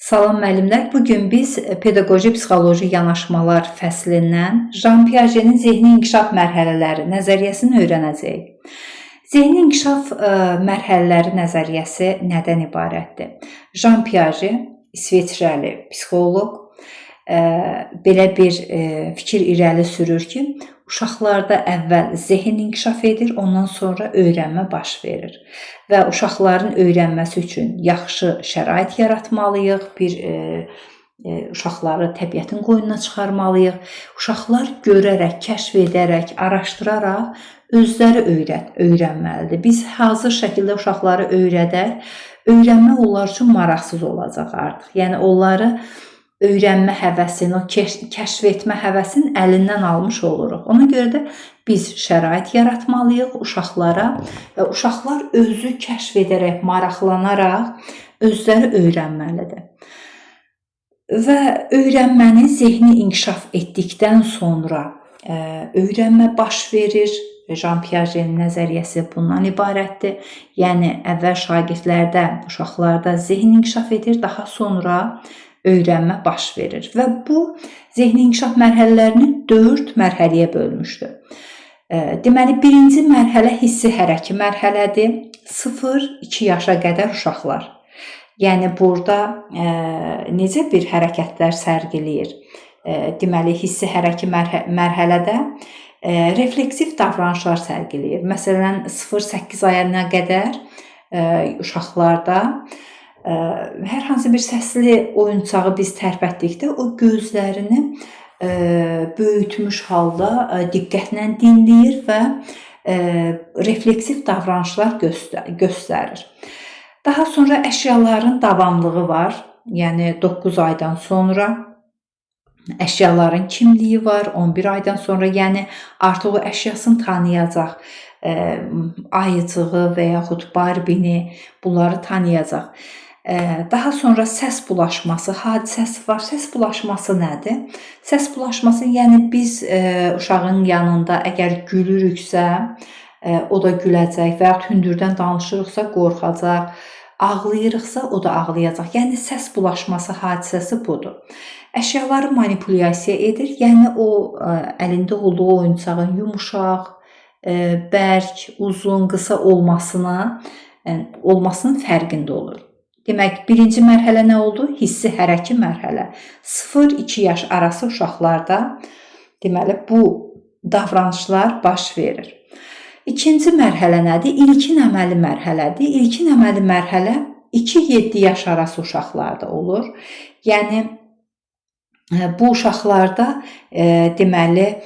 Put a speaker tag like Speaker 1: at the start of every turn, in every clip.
Speaker 1: Salam müəllimlər. Bu gün biz pedaqoji psixoloji yanaşmalar fəslindən Jean Piaget'in zehni inkişaf mərhələləri nəzəriyyəsini öyrənəcəyik. Zehni inkişaf mərhələləri nəzəriyyəsi nədən ibarətdir? Jean Piaget İsveçrəli psixoloq belə bir fikir irəli sürür ki, uşaqlarda əvvəl zehin inkişaf edir, ondan sonra öyrənmə baş verir. Və uşaqların öyrənməsi üçün yaxşı şərait yaratmalıyıq, bir uşaqları təbiətin qoynuna çıxarmalıyıq. Uşaqlar görərək, kəşf edərək, araşdıraraq özləri öyrənməlidir. Biz hazır şəkildə uşaqları öyrədək, öyrənmə onlar üçün maraqsız olacaq artıq. Yəni onları öyrənmə həvəsini, o kəşf etmə həvəsini əlindən almış oluruq. Ona görə də biz şərait yaratmalıyıq uşaqlara və uşaqlar özü kəşf edərək, maraqlanaraq özləri öyrənməlidir. Və öyrənməni zehni inkişaf etdikdən sonra öyrənmə baş verir. Jean Piaget'in nəzəriyyəsi bundan ibarətdir. Yəni əvvəl şagirdlərdə, uşaqlarda zehin inkişaf edir, daha sonra öyrənmə baş verir və bu zehni inkişaf mərhələlərini 4 mərhələyə bölmüşdür. Deməli, birinci mərhələ hissi hərəki mərhələdir. 0-2 yaşa qədər uşaqlar. Yəni burada necə bir hərəkətlər sərgiləyir? Deməli, hissi hərəki mərhələdə refleksiv davranışlar sərgiləyir. Məsələn, 0-8 ayına qədər uşaqlarda hər hansı bir səsli oyuncağı biz tərpətdikdə o gözlərini böyütmüş halda diqqətlə dinləyir və refleksiv davranışlar göstərir. Daha sonra əşyaların davamlığı var. Yəni 9 aydan sonra əşyaların kimliyi var, 11 aydan sonra, yəni artıq o əşyasını tanıyacaq, ayıcığı və yaxud Barbini, bunları tanıyacaq. Daha sonra səs bulaşması hadisəsi var. Səs bulaşması nədir? Səs bulaşması, yəni biz uşağın yanında əgər gülürüksə, o da güləcək və yaxud hündürdən danışırıqsa qorxacaq, ağlayırıqsa o da ağlayacaq. Yəni səs bulaşması hadisəsi budur. Əşyaları manipulyasiya edir. Yəni o əlində olduğu oyuncağın yumuşaq, bərk, uzun, qısa olmasının fərqində olur. Demək, birinci mərhələ nə oldu? Hissi hərəki mərhələ. 0-2 yaş arası uşaqlarda deməli bu davranışlar baş verir. İkinci mərhələ nədir? İlkin əməli mərhələdir. İlkin əməli mərhələ 2-7 yaş arası uşaqlarda olur. Yəni bu uşaqlarda deməli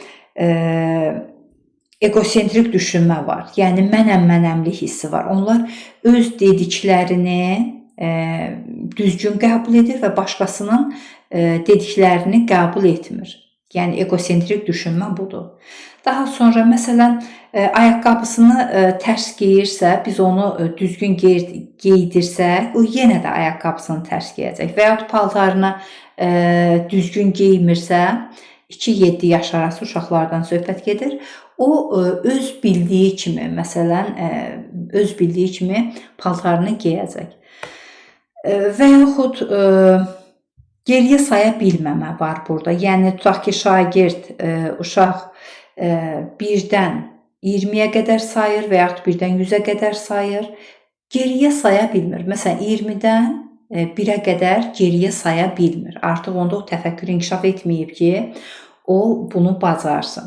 Speaker 1: egosentrik düşünmə var. Yəni mənəm, mənəmlik hissi var. Onlar öz dediklərini düzgün qəbul edir və başqasının dediklərini qəbul etmir. Yəni egosentrik düşünmə budur. Daha sonra məsələn ayaqqabısını tərs geyirsə, biz onu düzgün geydirsək, o yenə də ayaqqabısını tərs geyəcək. Və yaxud paltarını düzgün geymirsə, 2-7 yaş arası uşaqlardan söhbət gedir. O öz bildiyi kimi, məsələn, öz bildiyi kimi paltarını geyəcək. Və yaxud geriyə saya bilməmə var burada. Yəni tutaq ki, şagird, uşaq 1-dən 20-yə qədər sayır və yaxud 1-dən 100-ə qədər sayır. Geriyə saya bilmir. Məsələn, 20-dən 1-ə qədər geriyə saya bilmir. Artıq onda o təfəkkür inkişaf etməyib ki, o bunu bacarsın.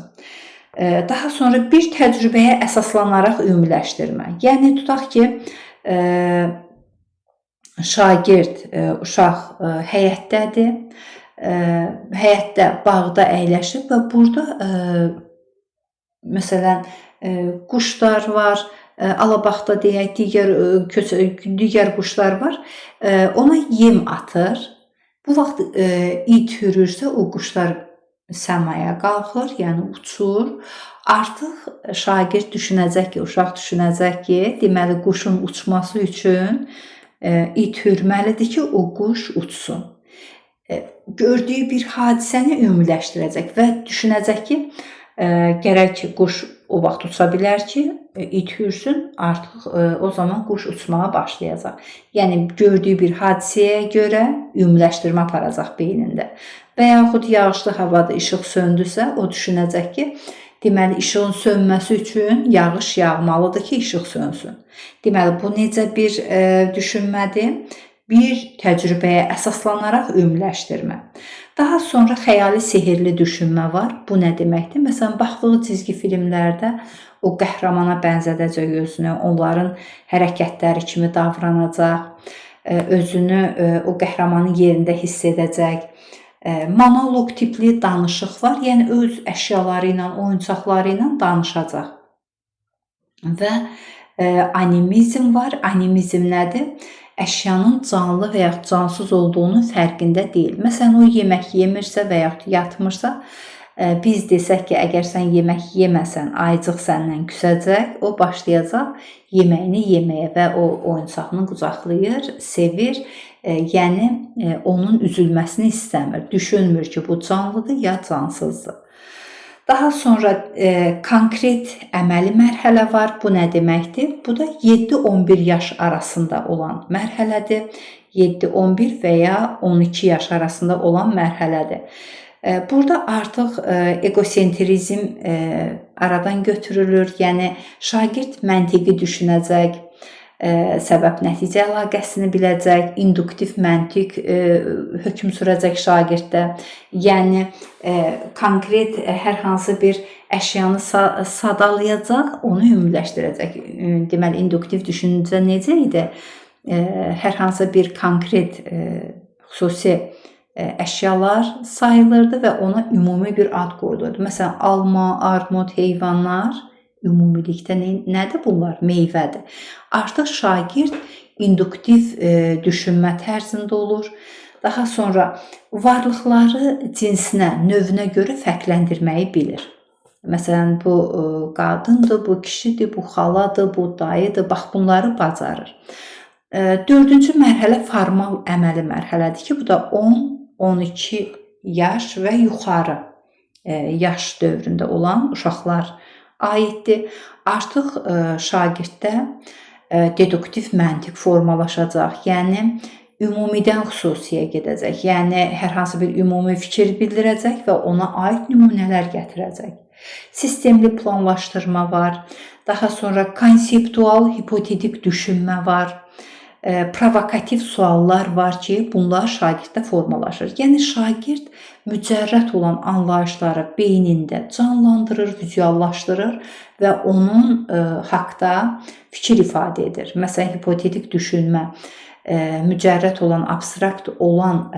Speaker 1: Daha sonra bir təcrübəyə əsaslanaraq ümumiləşdirmə. Yəni tutaq ki, şagird, uşaq həyətdədir. Həyətdə, bağda əyləşib və burada məsələn quşlar var, alabaxta deyək, digər quşlar var. Ona yem atır. Bu vaxt it hürürsə o quşlar səmaya qalxır, yəni uçur. Artıq şagird düşünəcək ki, uşaq düşünəcək ki, deməli quşun uçması üçün it hürməlidir ki, o quş uçsun. Gördüyü bir hadisəni ümumiləşdirəcək və düşünəcək ki, gərək quş o vaxt uça bilər ki, it hürsün, artıq o zaman quş uçmağa başlayacaq. Yəni gördüyü bir hadisəyə görə ümumiləşdirmə aparacaq beynində. Və yaxud yağışlı havada işıq söndüsə, o düşünəcək ki, deməli işığın sönməsi üçün yağış yağmalıdır ki, işıq sönsün. Deməli bu necə bir düşünmədir? Bir təcrübəyə əsaslanaraq ümumiləşdirmə. Daha sonra xəyali sehirli düşünmə var. Bu nə deməkdir? Məsələn, baxdığı cizgi filmlərdə o qəhrəmana bənzədəcək özünü, onların hərəkətləri kimi davranacaq, özünü o qəhrəmanın yerində hiss edəcək. Monoloq tipli danışıq var. Yəni öz əşyaları ilə, oyuncaqları ilə danışacaq. Və animizm var. Animizm nədir? Əşyanın canlı və yaxud cansız olduğunun fərqində deyil. Məsələn, o yemək yemirsə və yaxud yatmırsa, biz desək ki, əgər sən yemək yeməsən, ayıcıq səndən küsəcək, o başlayacaq yeməyini yeməyə və o oyuncağını qucaqlayır, sevir. Yəni onun üzülməsini istəmir. Düşünmür ki, bu canlıdır ya cansızdır. Daha sonra konkret əməli mərhələ var. Bu nə deməkdir? Bu da 7-11 yaş arasında olan mərhələdir. 7-11 və ya 12 yaş arasında olan mərhələdir. Burada artıq egosentrizm aradan götürülür. Yəni şagird məntiqi düşünəcək, səbəb-nəticə əlaqəsini biləcək, induktiv məntiq hökm sürəcək şagirddə. Yəni konkret hər hansı bir əşyanı sadalayacaq, onu ümumiləşdirəcək. Deməli induktiv düşüncə necə idi? Hər hansı bir konkret xüsusi əşyalar sayılırdı və ona ümumi bir ad qoyulurdu. Məsələn, alma, armud, heyvanlar ümumilikdə nədir bunlar? Meyvədir. Artıq şagird induktiv düşünmə tərzində olur. Daha sonra varlıqları cinsinə, növünə görə fərqləndirməyi bilir. Məsələn, bu qadındır, bu kişidir, bu xaladır, bu dayıdır. Bax, bunları bacarır. Dördüncü mərhələ formal əməli mərhələdir ki, bu da 10-12 yaş və yuxarı yaş dövründə olan uşaqlar aiddir. Artıq şagirddə deduktiv məntiq formalaşacaq. Yəni ümumidən xüsusiyə gedəcək. Yəni hər hansı bir ümumi fikir bildirəcək və ona aid nümunələr gətirəcək. Sistemli planlaşdırma var. Daha sonra konseptual hipotetik düşünmə var. Provokativ suallar var ki, bunlar şagirddə formalaşır. Yəni şagird mücərrəd olan anlayışları beynində canlandırır, vizuallaşdırır və onun haqda fikir ifadə edir. Məsələn, hipotetik düşünmə mücərrəd olan, abstrakt olan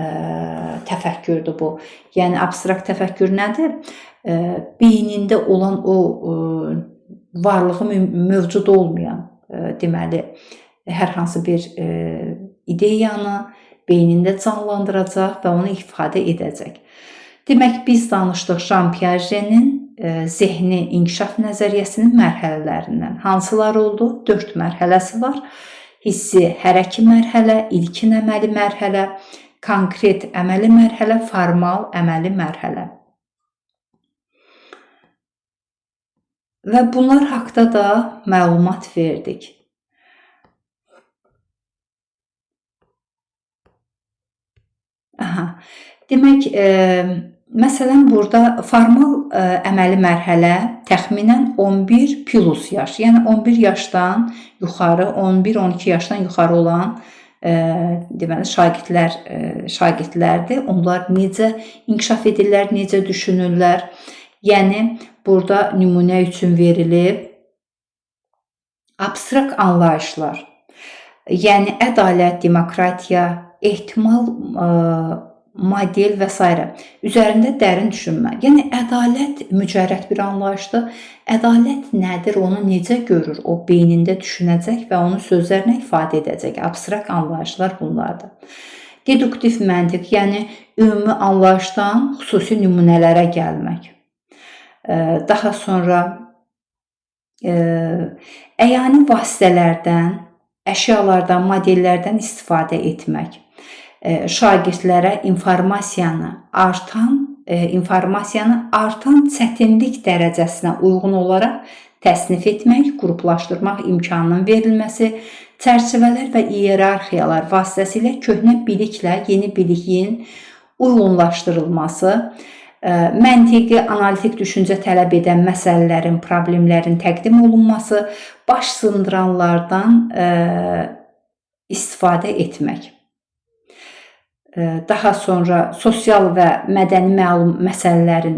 Speaker 1: təfəkkürdür bu. Yəni abstrakt təfəkkür nədir? Beynində olan o varlığı mövcud olmayan, deməli, hər hansı bir ideyanı beynində canlandıracaq və onu ifadə edəcək. Demək, biz danışdıq Jean Piaget'in zehni inkişaf nəzəriyyəsinin mərhələlərindən. Hansılar oldu? 4 mərhələsi var. Hissi hərəki mərhələ, ilkin əməli mərhələ, konkret əməli mərhələ, formal əməli mərhələ. Və bunlar haqda da məlumat verdik. Aha. Demək, məsələn, burada formal əməli mərhələ təxminən 11 plus yaş, yəni 11 yaşdan yuxarı, 11-12 yaşdan yuxarı olan deməli şagirdlərdir. Onlar necə inkişaf edirlər, necə düşünürlər? Yəni burada nümunə üçün verilib abstrakt anlayışlar. Yəni ədalət, demokratiya, ehtimal, model və s. üzərində dərin düşünmə. Yəni ədalət mücərrəd bir anlayışdır. Ədalət nədir, onu necə görür, o beynində düşünəcək və onu sözlərlə ifadə edəcək. Abstrakt anlayışlar bunlardır. Deduktiv məntiq, yəni ümumi anlayışdan xüsusi nümunələrə gəlmək. Daha sonra əyani vasitələrdən, əşyalardan, modellərdən istifadə etmək. Şagirdlərə informasiyanı artan informasiyanı artan çətinlik dərəcəsinə uyğun olaraq təsnif etmək, qruplaşdırmaq imkanının verilməsi, çərçivələr və iyerarxiyalar vasitəsilə köhnə biliklə yeni biliyin uyğunlaşdırılması, məntiqi, analitik düşüncə tələb edən məsələlərin, problemlərin təqdim olunması, baş sındıranlardan istifadə etmək. Daha sonra sosial və mədəni məlum məsələlərin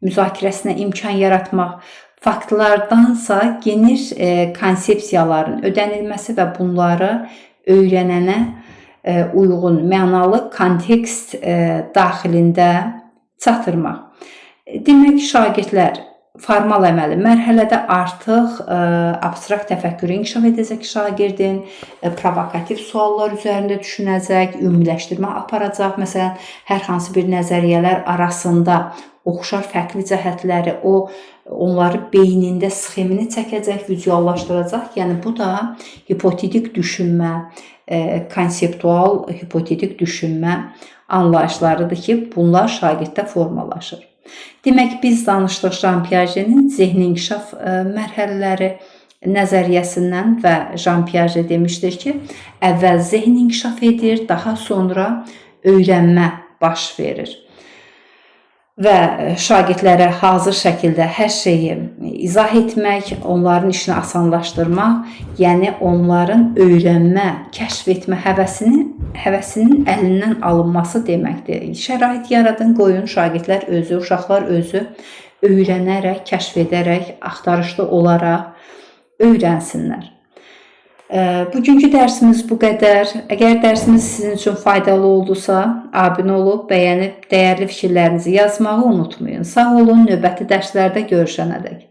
Speaker 1: müzakirəsinə imkan yaratmaq, faktlardansa geniş konsepsiyaların ödənilməsi və bunları öyrənənə uyğun mənalı kontekst daxilində çatdırmaq. Demək, şagirdlər formal əməli mərhələdə artıq abstrakt təfəkkürü inkişaf edəcək şagirdin, provokativ suallar üzərində düşünəcək, ümumiləşdirmə aparacaq. Məsələn, hər hansı bir nəzəriyyələr arasında oxşar fərqli cəhətləri o onları beynində sxemini çəkəcək, vizuallaşdıracaq. Yəni bu da hipotetik düşünmə, konseptual hipotetik düşünmə anlayışlarıdır ki, bunlar şagirddə formalaşır. Demək, biz danışdıq Jean Piaget'in zehni inkişaf mərhələləri nəzəriyyəsindən və Jean Piaget demişdir ki, əvvəl zehin inkişaf edir, daha sonra öyrənmə baş verir. Və şagirdlərə hazır şəkildə hər şeyi izah etmək, onların işini asanlaşdırmaq, yəni onların öyrənmə, kəşf etmə həvəsinin əlindən alınması deməkdir. Şərait yaradın, qoyun şagirdlər özü, uşaqlar özü öyrənərək, kəşf edərək, axtarışda olaraq öyrənsinlər. Bugünkü dərsimiz bu qədər. Əgər dərsimiz sizin üçün faydalı oldusa, abunə olub, bəyənib, dəyərli fikirlərinizi yazmağı unutmayın. Sağ olun, növbəti dərslərdə görüşənədək.